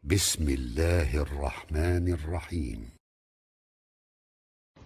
Bismillahirrahmanirrahim.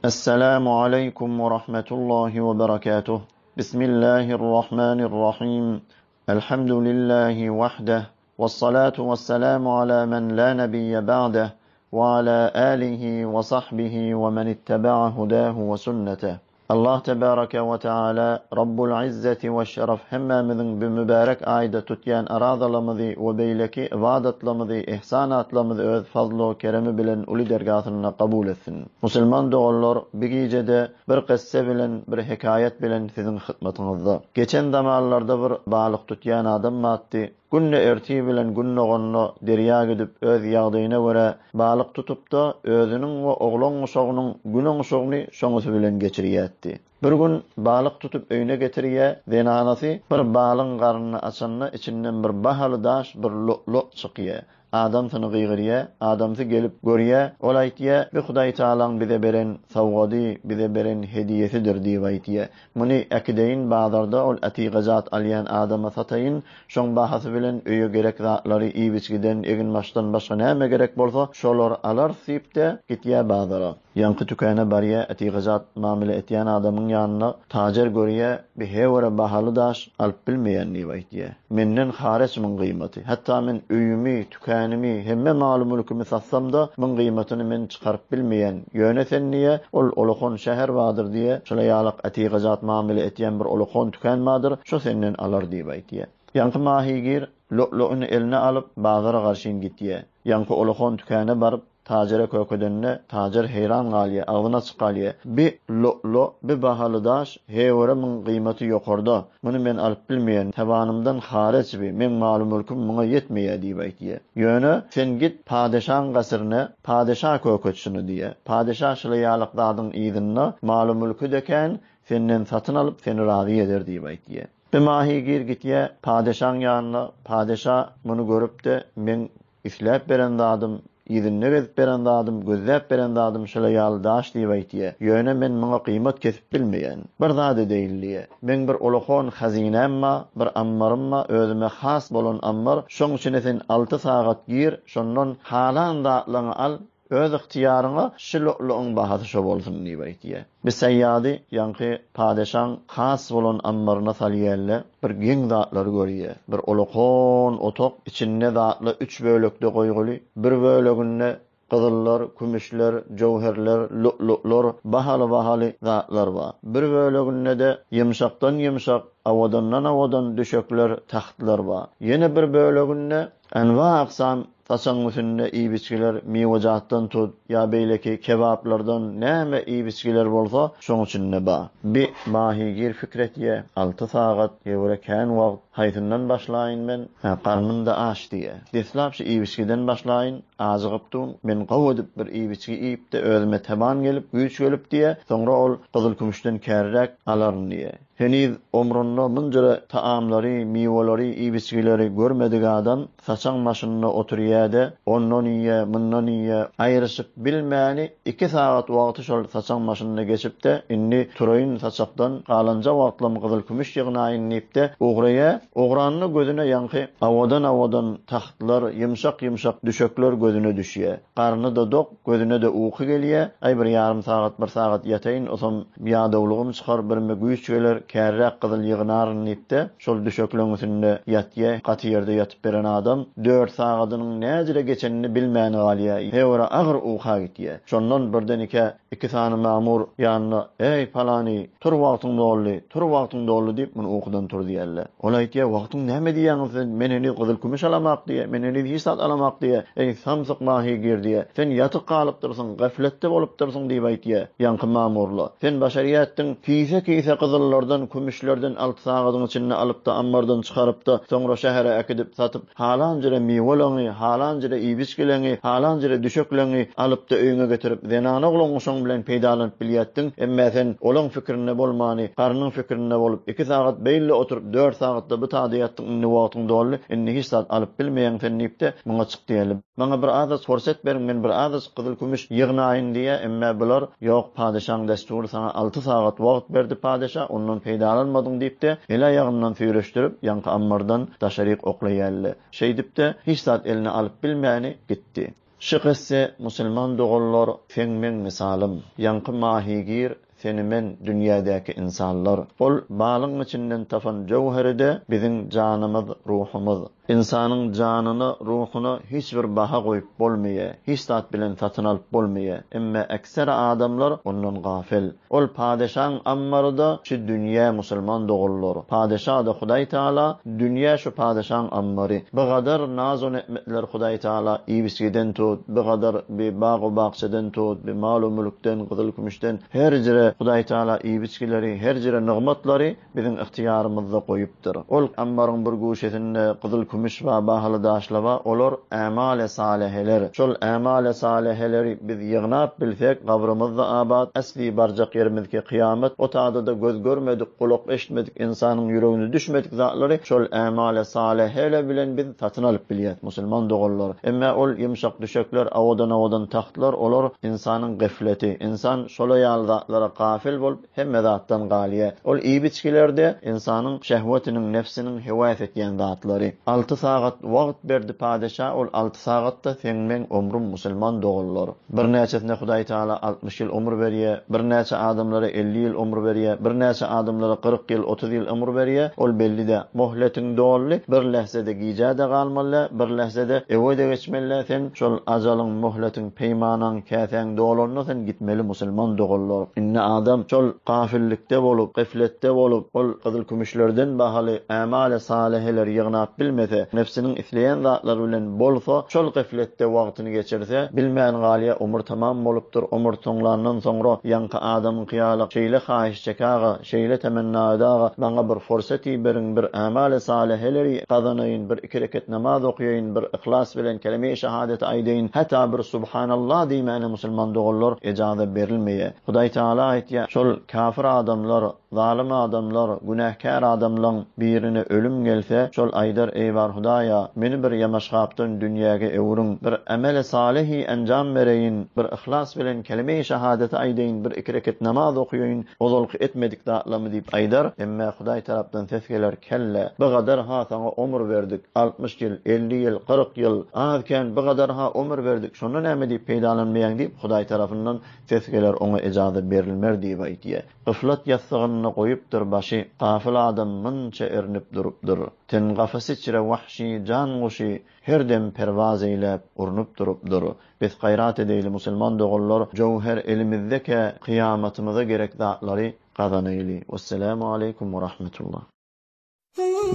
Esselamu aleýkum we rahmetullahi we berekatuh. Bismillahirrahmanirrahim. Elhamdülillahi wahdeh. Wessalatu wesselamu ala men la nebiyye ba'deh we ala alihi we sahbihi we men itteba'a hudahu we sünneteh. Allah tebareke we teala Rabbul Izzeti we Şeref hemmämiziň bu mübärek aýda tutýan arazalamyzy we beýleki ybadatlamyzy, ihsanatlamyzy öz fazlu keremi bilen uly dergasynda kabul etsin. Musulman doganlar bi gijede bir kyssa bilen bir hekaýat bilen siziň hytmatyňyzda. Geçen zamanlarda bir balyk tutýan adam batdy. Günde ertir bilen gün doganda derýa gidip öz ýagdaýyna görä balyk tutupda özüniň we oglan-uşagynyň gün oňşugyny şoňusy bilen geçirýätdi. Bir gün balyk tutup öýüne getirýä, zenanasy bir balygyň garnyny açanda içinden bir bahaly daş bir lo-lo çykýa. Adamsyny gygyrýa, adamsy gelip görýä, ol aýtýa, bi Hudaýtagalaň bize beren sowgady, bize beren hediýesidir diýip aýtýa. Muny äkideýin bazarda ol ätigajat alýan adama sataýyn, şoň bahasy bilen öýe gerek zatlary iýip-içgiden, egin-başdan başga näme gerek bolsa, şolary alarys diýip-de, gitýä bazara. Ýaňky tükana barýa, ätigajat mamile etýän adamyň ýanyna, tajer görýä, bi hewere bahaly daş alyp bilmeýän diýip aýtýa. Menden hareç muň gyýmaty. Hatda men öýümi, tükänimi, hemme maly-mülkümi satsam-da, muň gyýmatyny men çykaryp bilmeýän. Ýöne sen diýe, ol Olokon şäher bardyr diýe, şola ýalak ätigajat mamile etýän bir Olokon tükän bardyr, şo senden alar diýip aýtýa. Ýaňky mahigir lo-loyny eline alyp, bazara garşyn gitýä. Ýaňky Olokon tükäne baryp, Tajere kökedende, tajer heýran galýa, agzyny açyk galýa. Bi lo-lo, bi bahaly daş, heýwere muň gyýmaty ýokarda. Muny men alyp bilmeýän, tabanymdan hareç bi, meň malu-mülküm muňa ýetmeýä diýip aýtýa. Ýöne, sen git, padeşaň gasyryna, padeşa köket şuny diýýä. Padeşa şyla ýalyk zadyň yzynda, malu-mülki-de kän, senden satyn alyp, seni razy eder diýip aýtýa. Bi mahigir gitýä, padeşaň ýanyna, padeşa muny görüp-de, meň Isläp beren zadym, yzynda gezip beren zadym, gözläp beren zadym şular ýaly daş diýip aýtýa. Ýöne men muňa gyýmat kesip bilmeýän. Bir zat edeýin diýýä. Meň bir ulakon hazynäm ba, bir ammarym ba, özüme has bolan ammar, şoň içine sen alty sagat gir, şondan halan zatlaňy al, öz ygtyýaryňa şu lu'lu'yň bahasy şo bolsun diýip aýtýa. Bi saýýady ýaňky padeşaň has bolan ammaryna salýa-le, bir geň zatlary görýä. Bir ulakon otak, içinde zatla üç bölekde goýguly, bir böleginde gyzyllar, kümüşler, jöwherler, lu'lu'lar, bahaly-bahaly zatlar bar. Bir böleginde-de ýymşakdan-ýymşak, owadandan-owadan düşekler, tahtlar bar. Ýene bir böleginde enwa-aksam Saçagyň üstünde iýip-içgiler, miwejatdan tut, ýa beýleki kebaplardan näme iýip-içgiler bolsa, şoň içinde ba. Bi mahigir pikir etýä, alty sagat, ýewre kän wagt, haýsyndan başlaýyn men? Hä, garnym-da aç diýýä. Deslap şu iýip-içgiden başlaýyn, ajygypdym, men gowy edip bir iýip-içgi iýip-de özüme taban gelip, güýç gelip diýýä, soňra ol gyzyl-kümüşden kärräk alaryn diýýä. Heniz omrunda munjara taamlary, miweleri, iýip-içgileri görmedik adam saçaň başynda oturýa-da, ondan iýýä, mundan iýýä, aýryşyp bilmäni iki sagat wagty şol saçaň başynda geçip-de, indi turaýyn saçakdan, galanja wagtlam gyzyl-kümüş ýygnaýyn diýip-de ugraýa. Ugranda gözüne ýaňky owadan-owadan tahtlar, ýumşak-ýumşak düşekler gözüne düşýä. Garny-da dok, gözüne-de uky gelýä, Aý, bir ýarym sagat, bir sagat ýataýyn, osam ýadawlygym çykar, birime güýç geler, kärräk gyzyl ýygnaryn diýip-de, şol düşekleň üstünde ýatýa, gaty ýerde ýatyp beren adam dört sagadynyň näjele geçenini bilmän galýa, heýwere agyr uka gitýä. Şondan birden-ikä iki sany mamur ýanyna, Eý, palany, Tur wagtyň doldy, tur wagtyň doldy diýip, muny ukudan tur diýerler. Ol aýtýar, Wagtyň näme diýýäňiz siz, men heniz gyzyl-kümüş alamak diýýär, men heniz hiç zat alamak diýýär. Eý, samsyk mahigir diýýär, sen ýatyp galypdyrsyň, gafletde bolupdyrsyň diýip aýtýar, ýaňky mamurla. Sen başarýatdyň, kise-kise gyzyllardan, kümüşlerden alty sagadyň içinde alyp-da, ammardan çykaryp-da, soňra şähere äkidip, satyp, Halan jere miweleňi, halan jere iýip-içgileňi, halan jere düşekleňi alyp-da öýüňe getirip, zenana oglan-uşaň bilen peýdalanyp bilýätdiň, emmä sen olaň fikirinde bolmany, garnyň fikirinde bolup, iki sagat beýle oturyp, dört sagatda bu. bu tada ýatdyň indi wagtyň doldy, indi hiç zat alyp bilmeýäň sen diýip-de, muňa çyk diýeli. Maňa bir azajyk pursat beriň, men bir azajyk gyzyl-kümüş ýygnaýyn diýýär, emmä bular, Ýok, padeşaň dessury saňa alty sagat wagt berdi padeşa, ondan peýdalanmadyň diýip-de, el-aýagyndan süýreşdirip, ýaňky ammardan daşaryk oklaýarlar. Şeýdip-de, hiç zat eline alyp bilmäni gitdi. Şu kysse, musulman doganlar, seň-meň mysalym. Ýaňky mahigir Seni men dünýädäki ynsanlar. Ol balyň içinden tapan jöwheri-de biziň janymyz, ruhumyz. Ynsanyň janyna, ruhuna hiç bir baha goýup bolmaýa, hiç zat bilen satyn alyp bolmaýa. Emme ekseri adamlar ondan gafel. Ol padeşaň ammary-da şu dünýä musulman doganlar. Padeşa-da Hudaý Taala, dünýä şu padeşaň ammary. Bygadar naz-u-ne'metler Hudaý Taala iýip-içgiden tut, bygadar bi bag-u-bakjadan tut, bi mal-u-mülkden, gyzyl-kümüşden her jire Hudaý Taala iýip-içgileri, her jire nygmatlary biziň ygtyýarymyzda goýupdyr. Ol ammaryň bir güşesinde gyzyl-kümüş bar, bahaly daşlar bar, olar ämale-saläheler. Şol ämale-saläheleri biz ýygnap bilsek, gabrymyz-da abat, äsli barjak ýerimizki kyýamat, o tada-da göz görmedik, gulak eşitmedik, ynsanyň ýüregine düşmedik zatlary şol ämale-saläheler bilen biz satyn alyp bilýäs, musulman doganlar. Emmä ol ýumşak düşekler, awadan-awadan tagtlar, olar ynsanyň gafleti. Ynsan şola ýaly zatlara gafil bolup, Hemme zatdan galýa. Ol iýip-içgilerde ynsanyň şehwetiniň, nebsiniň höwes etýän zatlary. Alty sagat wagt berdi padeşa, ol alty sagatda seň meň ömrüm musulman doganlar. Birnäçesine Hudaý Tagala 60 ýyl ömür berýä, birnäçe adamlara 50 ýyl ömür berýä, birnäçe adamlara 40 ýyl, 30 ýyl ömür berýä, ol belli-dä. Möhletiň doldy, bir lähzede gijä-de galmaly-dä, bir lähzede öwe-de geçmeli-dä, sen şol ajalyň, möhletiň, peýmanaň, Käsäň dolanda sen gitmeli musulman doganlar. Indi adam şol gafillikde bolup, gafletde bolup, ol gyzyl-kümüşlerden bahaly ämali salyheleri ýygnap bilmese, nebsiniň isleýän zatlary bilen bolsa, şol gafletde wagtyny geçirse, bilmän galýar, ömür tamam bolupdyr, ömür soňlandan soňra ýaňky adamyňky ýaly şeýle haýyş çekäga, şeýle temenna edaga, maňa bir fursat iberiň, bir ämali salyheleri gazanaýyn, bir iki reket namaz okaýyn, bir yhlas bilen keleme-i şehadeti aýdaýyn, hata bir Subhanallah diýmäne musulman doganlar ejaza berilmeýär. Hudaý Tagala aýtýar, şol kafir adamlar, zalym adamlar, günäkär adamlaň birine ölüm gelse, şol aýdar, Eý bar Hudaýa, meni bir ýamaşgapdan dünýäge öwrüň, bir emeli salyhy enjam bereýin, bir yhlas bilen keleme-i şehadeti aýdaýyn, bir iki reket namaz okaýyn, ozalky etmedik zatlamy diýip aýdar, emme Hudaý tarapdan ses geler, Kelle, bu gadar-ha saňa omur berdik, 60 ýyl, 50 ýyl, 40 ýyl, az-kän bu gadar-ha omur berdik, şonda näme diýip peýdalanmaýaň diýip, Hudaý tarapyndan ses geler, oňa ejaza berilmer diýip aýtýar. Gyflat ýassygynda goýupdyr başy, gafyl adam munça erinip durupdyr. Ten kafes içre wahşy jan guşy, Her dem perwaz eýläp, urnup durupdyr. Bes gaýrat edeýli musulman doganlar, jöwher elimizdekä kyýamatymyza gerek zatlary gazanaýly. Wesselamu aleýkum we rahmetullah.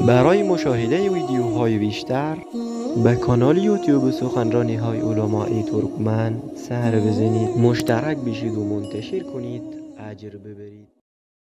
برای مشاهده ویدیوهای بیشتر به کانال یوتیوب سخنرانی های علماء ترکمن سر بزنید مشترک بشید و منتشر کنید اجر ببرید.